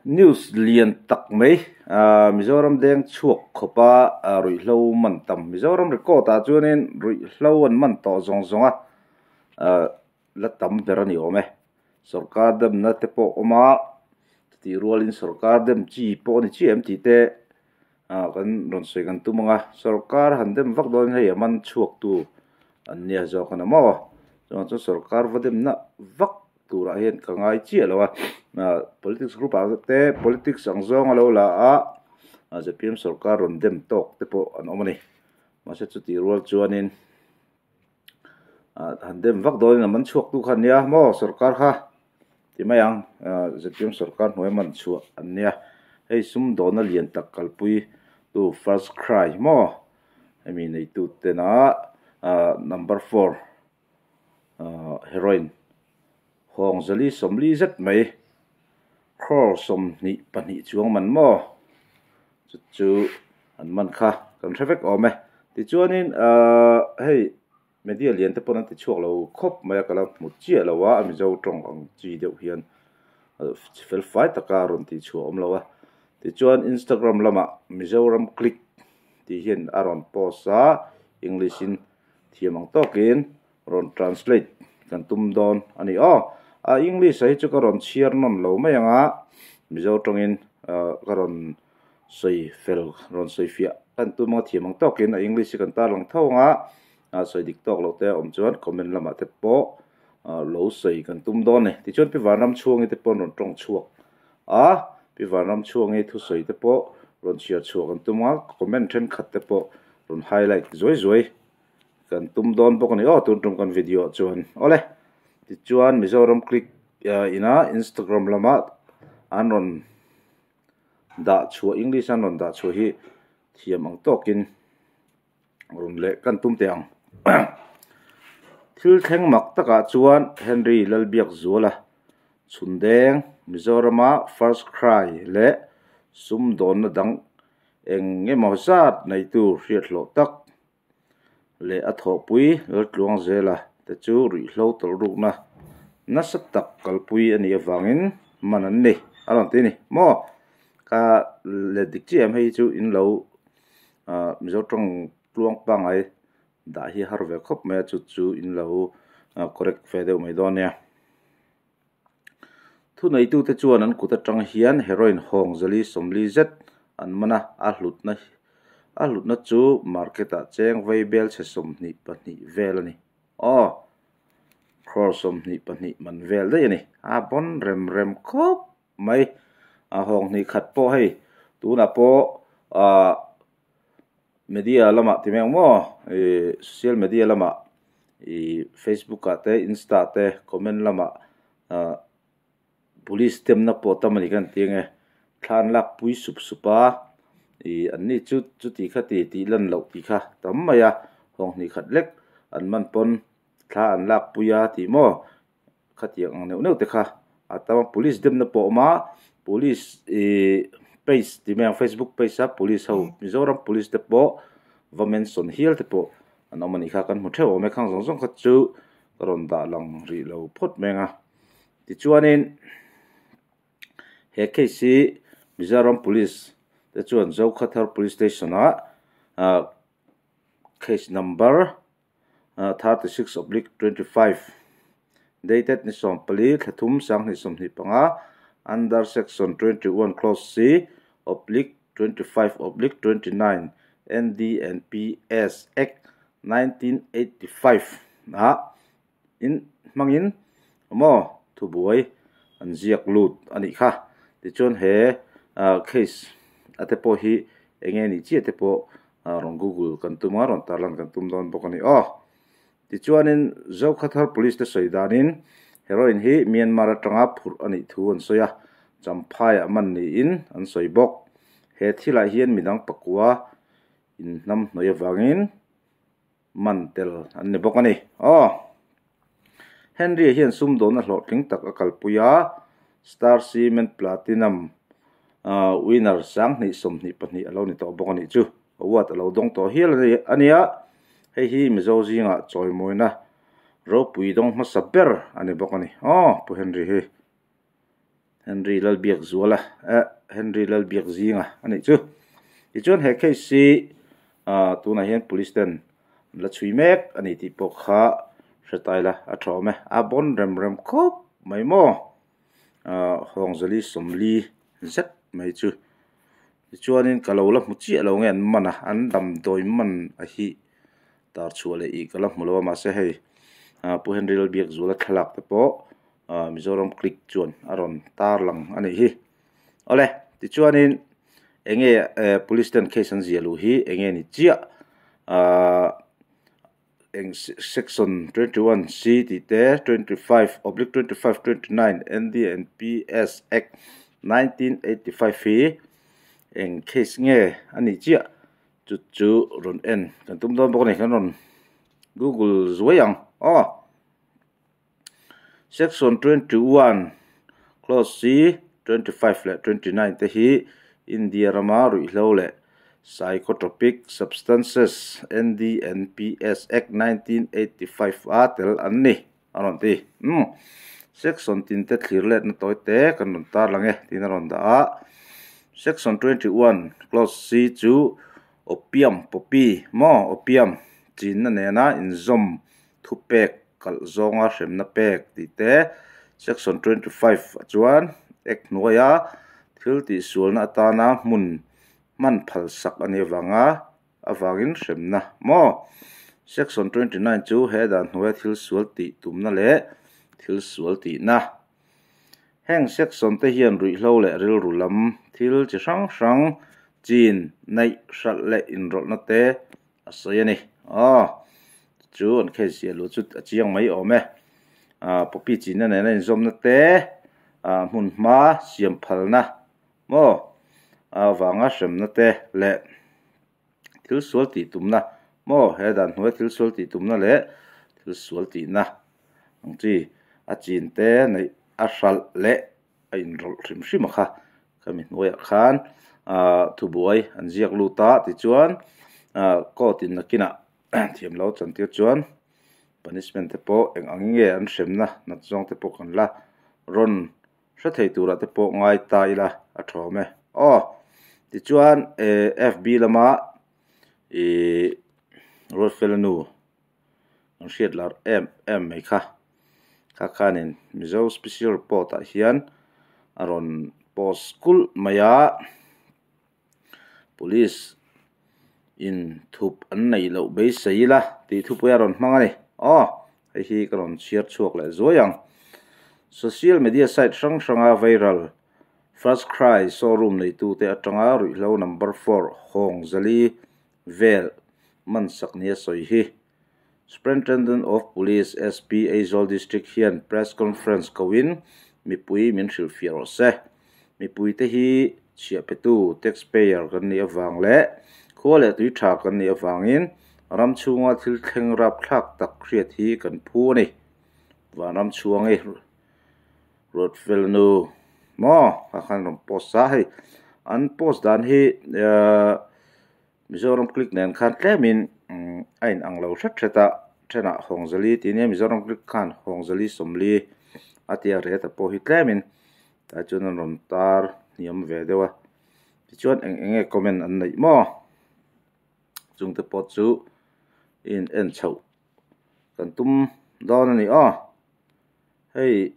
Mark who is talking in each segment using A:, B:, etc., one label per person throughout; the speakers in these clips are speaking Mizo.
A: News lian tak mai Mizoram deng chhuak khawpa ruihhlo man tam Mizoram record ah chuanin ruihhlo an man tawh zawng zawng a la tam ber a ni awm e. Sorkar demna te pawh a awm a, chutih rualin sorkar dem chi pawh a ni chiah em tih te kan rawn sawi kan tum ang a, sorkar han dem vak dawn hei a man chhuak tu an nia zawk a ni maw? Chuvang chuan sorkar va demna vak turah hian ka ngai chiah lo a, politics group ah te politics ang zawng a lo la a, zpm sorkar rawn dem tawk te pawh an awm a ni. Mahse chutih rual chuanin han dem vak dawnin a man chhuak tu kha an nia maw sorkar kha ti mai ang zpm sorkar hnuai man chhuah an nia. Hei sumdawna lian tak kalpui tu first cry maw hemi neitu tena number 4 Heroin hawng zali 40 zet mai crore 22 chuang man maw chu chu an man kha kan hre vek awm e. Tichuanin hei media lian te pawn an ti chhuak lo khawp mai a ka la hmu chiah lo a, a Mizo tawng ang chi deuh hian fel fai taka rawn tih chhuah awm lo a. Tichuan Instagram lamah Mizoram click tih hian a rawn post a, English in Thiam ang tawkin rawn translate kan tum dawn a ni aw. A English ah hi chu ka rawn chhiar nawn lo mai ang a, Mizo tawngin ka rawn sawi fel, rawn sawi fiah kan tum ang a, thiam ang tawkin a English hi kan tarlang tho ang a, sawi dik tawk loh te a awm chuan comment lamah te pawh lo sawi kan tum dawn a ni. Tichuan Pi Vanramchhuangi te pawh an rawn tawng chhuak a, Pi Vanramchhuangi thusawi te pawh rawn chhiar chhuah kan tum ang a, comment thenkhat te pawh rawn highlight zuai zuai kan tum dawn bawk a ni aw tun tum kan video ah chuan awle tichuan Mizoram click ina Instagram lama an rawn dah chhuah English an rawn dah chhuah hi thiam ang tawkin rawn leh kan tum teh ang thil thleng mak takah chuan Henry Lalbiakzuala Chhundeng Mizorama first cry leh sumdawnna dang Eng emaw zat neitu hriat hlawh tak leh a thawhpui Laltluang Zela te chu ruihhlo tawlhrukna nasa tak kalpui a nih avangin man an ni a rawn ti a ni maw? Ka let dik chiah em hei chu in lo Mizo tawng tluang pangngai dah hi a har ve khawp mai a chu chu in lo correct ve deuh mai dawn nia. Thuneitute chuan an kut atang hian heroin hawng 440 zet an man a, a hlutna a hlutna chu market ah cheng vei bel chhe 22 vel a ni. Aw, crore 22 man vel daih a ni. A bawn rem rem khawp mai. A hawng hnih khat pawh hei tunah pawh ah media lamah ti mai ang maw ih social media lamah ih facebook ah te insta ah te comment lamah ah police temna pawh tam a ni kan ti ange thla an lak pui sup sup a ih an ni chu chuti kha ti tih lan loh tih kha tam mai a hawng hnih khat lek an man pawn thla an lak pui a tih maw khatiang ang neuh neuh te kha a tam a police demna pawh a awm a police ih page tih mai ang facebook page a police ho mizoram police te pawh va mention hial te pawh an awm a nih kha kan hmu theuh awm e khang zawng zawng kha chu ka rawn dah lang rih lo phawt mai ang a tichuanin he case hi mizoram police te chuan zokhathar police station ah ah case number 36/25 dated ni 14 thla thum 2025 under section 21 clause C oblique 25/29 N_D and P_S Act 1985 ah in hmangin maw thubuai an ziak lut a nih kha tichuan he case a te pawh hi eng nge nih chiah te pawh rawn google kan tum a rawn tarlan kan tum dawn bawk a ni aw. Tichuanin Zokhathar Police te sawi danin heroin hi Myanmar atanga phurh a nih thu an sawi a, Champhaiah man niin an sawi bawk. He thilah hian midang pakua inhnam hnawih avangin man tel an ni bawk a ni aw. Henry-a hian sumdawnna hlawhtling tak a kalpui a, Star Cement Platinum winner 2022 a lo ni tawh bawk a nih chu. Award a lo dawng tawh hial a nia, hei hi Mizo zingah chawimawina ropui dawng hmasa ber a ni bawk a ni. Aw Pu Henry hi. Henry Lalbiakzuala eh Henry Lalbiakzinga a nih chu. Tichuan he case hi ah tunah hian police ten an la chhui mek a ni tih pawh kha hre tai la a tha awm e. A bawn rem rem khawp mai maw ah Hawngzali sawmli zet mai chu. Tichuanin ka lo la hmu chiah lo nge an man a, an damdawi man a hi tar chhuah leh ih ka la hmu lo a mahse hei ah Pu Henry Lalbiakzuala thlalak te pawh ah Mizoram click chuan a rawn tar lang a nih hi. Awle tichuanin eng nge eh police ten case an ziah luh hi eng nge ni chiah ah eng section 21 C tih te 25 oblique 25 29 NDNPS Act 1985 hi eng case nge a nih chiah chu chu rawn en kan tum dawn bawk a ni kan rawn google zuai ang aw section 21 clause C 25 leh 29 te hi India rama ruihhlo leh psychotropic substances NDNPS Act 1985 a tel an ni a rawn ti umm section tin te thlir letna tawi te kan rawn tar lang e tiin a rawn dah a section 21 clause C chu opium poppy maw opium chinna nena inzawm thupek kalh zawnga hremna pek tih te section 25 ah chuan act hnuaia thil tihsualna atana hmun hman phal sak a nih avanga avangin hremna maw section 29 chu he dan hnuaia thil sual tih tumna leh thil sual tihna heng section te hian ruihhlo leh rilru lam thil chi hrang hrang chin neih hralh leh inrawlhna te a sawi a ni aw chu an case ziah luh chu a chiang mai awm e ah poppy chinna nena inzawmna te ah hmun hma siam phalna maw avanga hremna te leh thil sual tih tumna maw he dan hnuaia thil sual tih tumna leh thil sual tihna ang chi a chin te neih a hralh leh a inrawlh hrim hrim a kha khami hnuaiah khan ah thubuai an ziak lut a tichuan ah court in nakinah thiam lo chantir chuan punishment te pawh eng ang nge an hremna nat zawng te pawh kan la rawn hre thei turah te pawh ngai ta ila a tha awm e aw tichuan eh fb lama ih Ruatfela nu an hriat lar em em mai kha kha khanin Mizo special report ah hian a rawn post kulh mai a police in thup an neih loh beisei ila tih thupui a rawn hmang a ni aw hei hi ka rawn chhiar chhuak leh zuai ang social media site hrang hranga viral first cry showroom neitute atanga ruihhlo number 4 Hawng Zali vel man sak nia sawi hi. Superintendent of Police, SP, Aizawl District hian press conference koin mipui min hrilhfiah rawh se. Mipuite hi chhiah petu, tax payer, kan nih avang leh khua leh tui tha kan nih avangin ram chhunga thil thleng rapthlak tak hriat hi kan phu a ni. Vanram chhuangi Ruatfel nu maw kha khan rawn post a hei an post dan hi ehh Mizoram click nen khan tlemin a in ang lo hret hret a thenah Hawngzali tih nia Mizoram click khan Hawngzali sawmli a tia reta pawh hi tlemin tlai chuan an rawn tar hniam ve deuh a tichuan eng eng nge comment an neih maw chungte pawh chu in en chhoh kan tum dawn a ni aw. Hei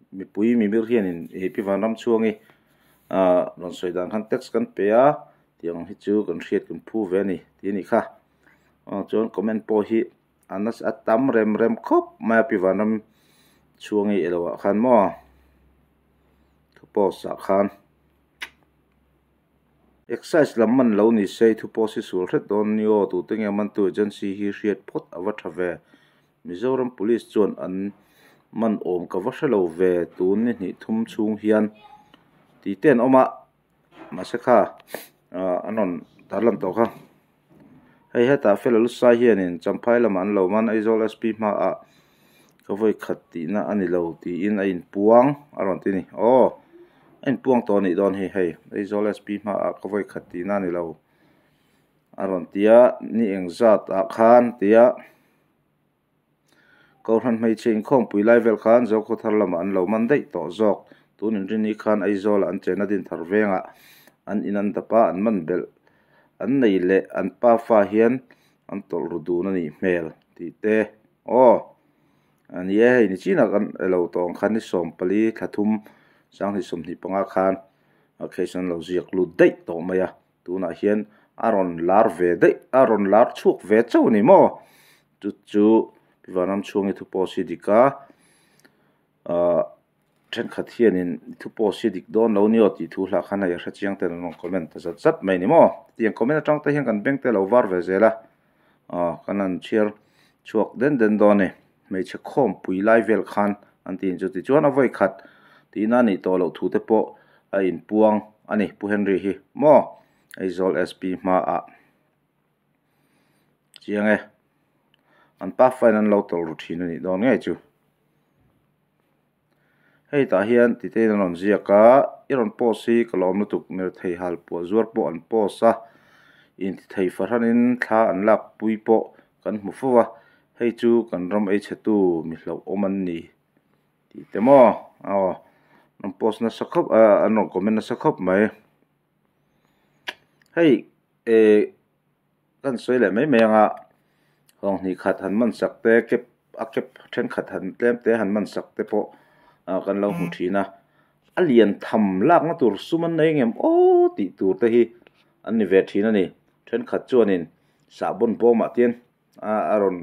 A: mipui mimir hianin ih pi vanram chhuangi ah rawn sawi dan khan tax kan pe a tiang hi chu kan hriat kan phu ve a ni tih a nih kha ah chuan comment pawh hi a nasa a tam rem rem khawp mai a pi vanram chhuangi elo ah khan maw thu post ah khan. Excise lam man lo ni se i thu pawh si sual hret dawn ni aw tute nge mantu agency hi hriat phawt a va tha ve. Mizoram Police chuan an man awm ka va hre lo ve tun ni hnih thum chhung hian tih te an awm a mahse kha an rawn tarlan tawh kha. Hei hetah Fela Lusai hianin Champhai lamah an lo man Aizawl SP hmaah ka vawi khat tihna a ni lo tiin a inpuang a rawn ti a ni. Aw a inpuang tawh a nih dawn hi hei Aizawl SP hmaah ka vawi khat tihna a ni lo a rawn ti a ni engzat ah khan tia. Kohhran hmeichhe inkhawmpui lai vel khan Zokhawthar lamah an lo man daih tawh zawk. Tun inrinni khan Aizawl ah an chenna Dinthar vengah an in an dap a, an man belh an nei leh an pa fa hian an tawlh ru dun a nih hmel tih te aw a ni e hei ni chinah kan elo tawng khan ni 14 thla thum 2025 khan a case an lo ziak lut daih tawh mai a tunah hian a rawn lar ve daih a rawn lar chhuak ve chauh a ni maw chu chu Pi Vanramchhungi thu post hi dik a ahh. Thenkhat hianin i thu post hi dik dawn lo ni aw tih thu hlah khan hei a hre chiang ten an rawn comment ta zat zat mai ni maw? Tiang comment atang te hian kan beng te lo var ve zel a, aw kan han chhiar chhuak den den dawn a ni. Hmeichhe khawmpui lai vel khan an ti chu tichuan a vawi khat tihna a nih tawh loh thu te pawh a inpuang a ni Pu Henry hi maw Aizawl SP hmaah. Chiang e, an pa fain an lo tawlh ru thin a nih dawn ngei chu. Hei tah hian titein an rawn ziak a, i rawn post hi ka lawm lutuk mirethei hal puah zuar pawh an post a, intithei fahranin thla an lak pui pawh kan hmu fo a, hei chu kan ram ei chhetu mi hlauhawm an ni tih te maw aw an rawn post nasa khawp an rawn comment nasa khawp mai. Hei eh Kan sawi leh mai mai anga hawng hnih khat han man sak te kep a kep thenkhat han tlem te han man sak te pawh ah kan lo hmu thin a a lian tham lakna tur sum an nei ngem aw tih tur te hi an ni ve thin a ni thenkhat chuanin sahbawn bawmah te hian a rawn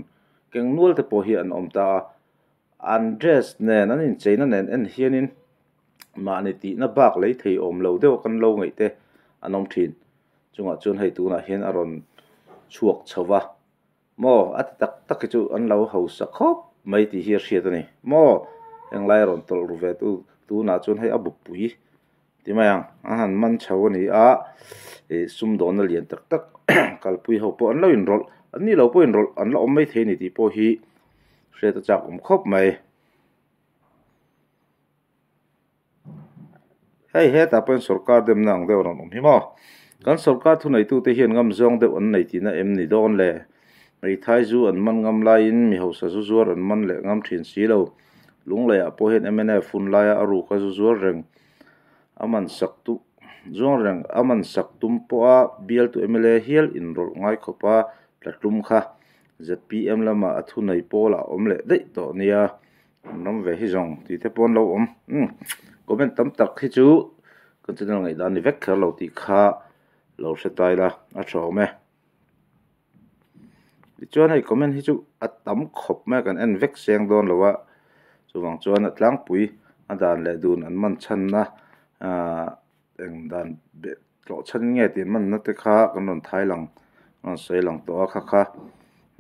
A: keng nual te pawh hi an awm ta a an dress nen an incheina nen en hianin mahni tihna bak lei thei awm lo deuh a kan lo ngaih te an awm thin. Chungah chuan hei tunah hian a rawn chhuak chho va, maw a ti tak tak hi chu an lo hausa khawp mai tih hi a hriat a ni. Maw henglai a rawn tawlh ru ve tu tunah chuan hei a bupui ti mai ang a han man chho a ni a, ih sumdawnna lian tak tak kalpui ho pawh an lo inrawlh an ni lo pawh inrawlh an la awm mai thei a ni tih pawh hi hriat a chak awm khawp mai. Hei hetah pawhin sorkar demna ang deuh a rawn awm hi maw? Kan sorkar thuneitute hian ngam zawng deuh an nei tihna em ni dawn le? Hmeithai zu an man ngam laiin mi hausa zu zuar an man leh ngam thin si lo. Lungleiah pawh hian mnf hun laia a ruka zu zuar reng a man sak tum zuang reng a man sak tum pawha bialtu mla hial inrawlh ngai khawpa tla tlum kha zpm lamah a thunei pawlah a awm leh daih tawh nia. An ram ve hi zawng tih te pawh an lo awm umm comment tam tak hi chu kan channel ngaihdan ni vek kher lo tih kha lo hre ta ila a tha awm e tichuan hei comment hi chu a tam khawp mai a kan en vek seng dawn lo a chuvang chuan a tlangpui a dan leh dun an man chhanna ahh eng dan beh tlawh chhan nge tih an manna te kha kan rawn thai lang rawn sawi lang tawh a kha kha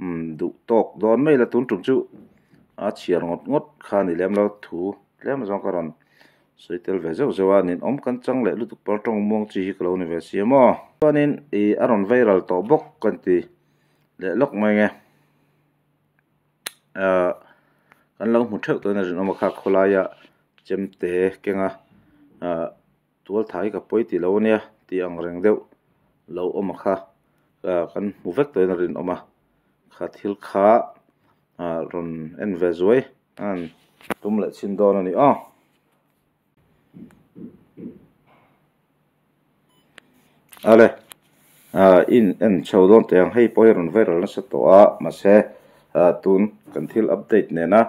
A: umm duh tawk dawn mai la tun tum chu a chhiar ngawt ngawt kha a ni lem lo thu tlem zawng ka rawn sawi tel ve zeuh zeuh a ninawm kan chang leh lutuk pawh tawng muang chi hi ka lo ni ve si a maw chuanin ih a rawn viral tawh bawk kan ti leh lawk mai nge ahh kan lo hmu theuh tawhin a rinawm a kha khawlaia chemte kenga ahh. Tualtha hi ka pawi ti lo ania tih ang reng deuh lo awm a kha kan hmu vek tawhin a rinawm a kha thil kha ah rawn en ve zuai a han tum leh chhin dawn a ni aw. Ale ah in en chho dawn teh ang hei pawh hi rawn viral nasa tawh a mahse ah tun kan thil update nena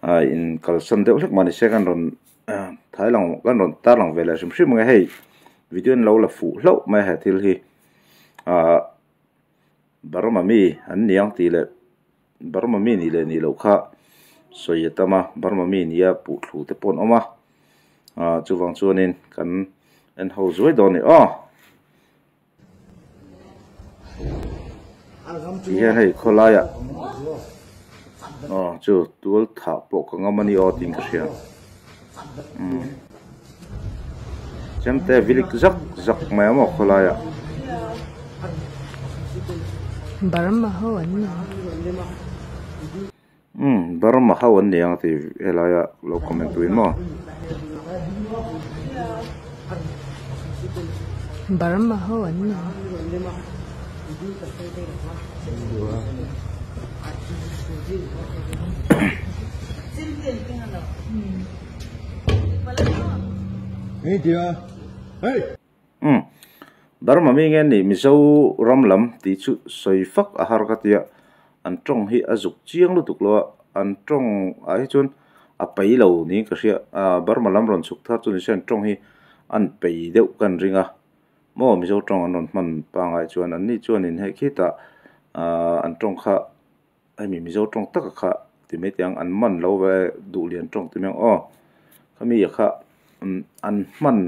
A: ah in kalsan deuh hlek mah ni se kan rawn Thai lang kan rawn tar lang ve leh hrim hrim ang e hei video an lo la fuh hlauh mai a he thil hi ahh Burma mi an ni ang tih leh Burma mi nih leh nih loh kha sawi a tam a Burma mi nia puh thlu te pawh an awm a ahh chuvang chuanin kan en ho zuai dawn a ni aw. Ti hian hei khawlaiah aw chu tual thah pawh ka ngam a ni aw tiin ka hria umm chemte vilik zak zak mai a maw khawlaiah.
B: Burma ho an ni ang.
A: Umm Burma ho an ni ang tih helaia lo comment tuin maw.
B: Burma ho an ni ang.
A: Umm Burma mi nge ni Mizo ram lam tih chu sawi fak a har ka tia an tawng hi a zuk chiang lutuk lo a an tawng ah hi chuan a pai lo niin ka hria ah Burma lam rawn chhuk thar chu ni se an tawng hi an pai deuh ka an ring a maw Mizo tawng an rawn hman pangai chuan an ni chuanin hei khitah ah an tawng kha hemi Mizo tawng taka kha ti mai teh ang an man lo ve duhlian tawng ti mai ang aw khami kha an hman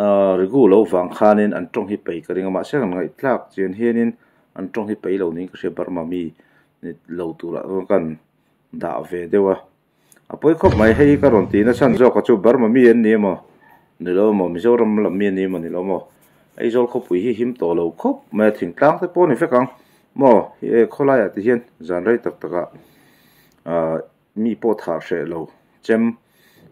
A: ahh rigu lo vang khanin an tawng hi pei ka ring a mahse kan ngaihthlak chian hianin an tawng hi pei lo niin ka hria Burma mi lo turah chuan kan dah ve deuh a. A pawi khawp mai hei ka rawn tih nachhan zawk a chu Burma mi an ni emaw ni lo emaw Mizoram lam mi an ni emaw ni lo maw Aizawl khawpui hi him tawh lo khawp mai a thingtlang te pawh a ni vek ang maw he khawlai ah te hian zan rei tak tak ah ah mi pawh thah hreh lo chem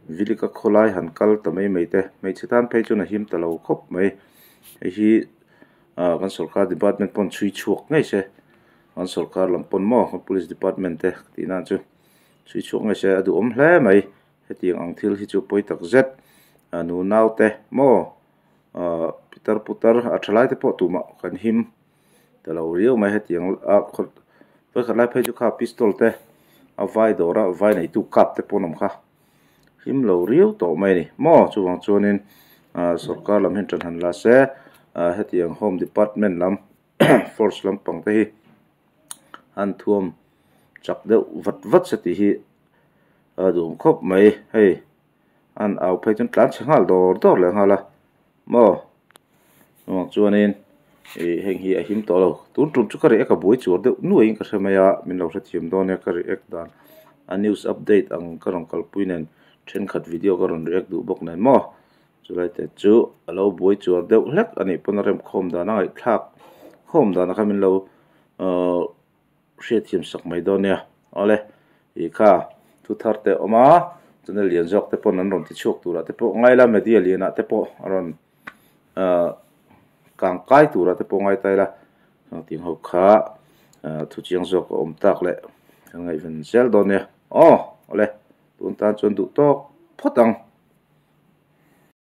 A: vilika khawlai han kal ta mai mai te hmeichhe tan phei chuan a him ta lo khawp mai hei hi ah kan sorkar department pawn chhui chhuak ngei se kan sorkar lam pawn maw kan police department te tih nan chu. Chhui chhuak nge se a duhawm hle mai hetiang ang thil hi chu pawi tak zet a nu nau te maw ahh pitar putar a tha lai te pawh tumah kan him ta lo riau mai hetiang a khaw vawikhat lai phei chu kha pistol te a vai dawr a vai neitu kap te pawh an awm kha him lo riau tawh mai a ni maw chuvang chuanin ahh sorkar lam hian ṭan han la se ahh hetiang home department lam force lampang te hi an thuam chak deuh vat vat se tih hi a duhawm khawp mai hei an au phei chuan tlan chhe nghal dawr dawr leh nghal a maw chuvang chuanin ih heng hi a him tawh lo tun tum chu ka react a buai chuar deuh nuaiin ka hre mai a min lo hrethiam dawn nia ka react dan a news update ang ka rawn kalpui nen thenkhat video ka rawn react duh bawk nen maw chulai te chu a lo buai chuar deuh hlek a nih pawn a remkhawm dan a ngaihthlak khawm dan kha min lo ahh hriatthiam sak mai dawn nia awle ih kha thu thar te a awm a channel lian zawk te pawn an rawn ti chhuak turah te pawh ngai la media lianah te pawh a rawn ahh kang kai turah te pawh ngai ta ila tih ho kha ahh thu chiang zawk a awm tak leh kan ngaihven zel dawn nia aw awle tun tan chuan duh tawk phawt ang.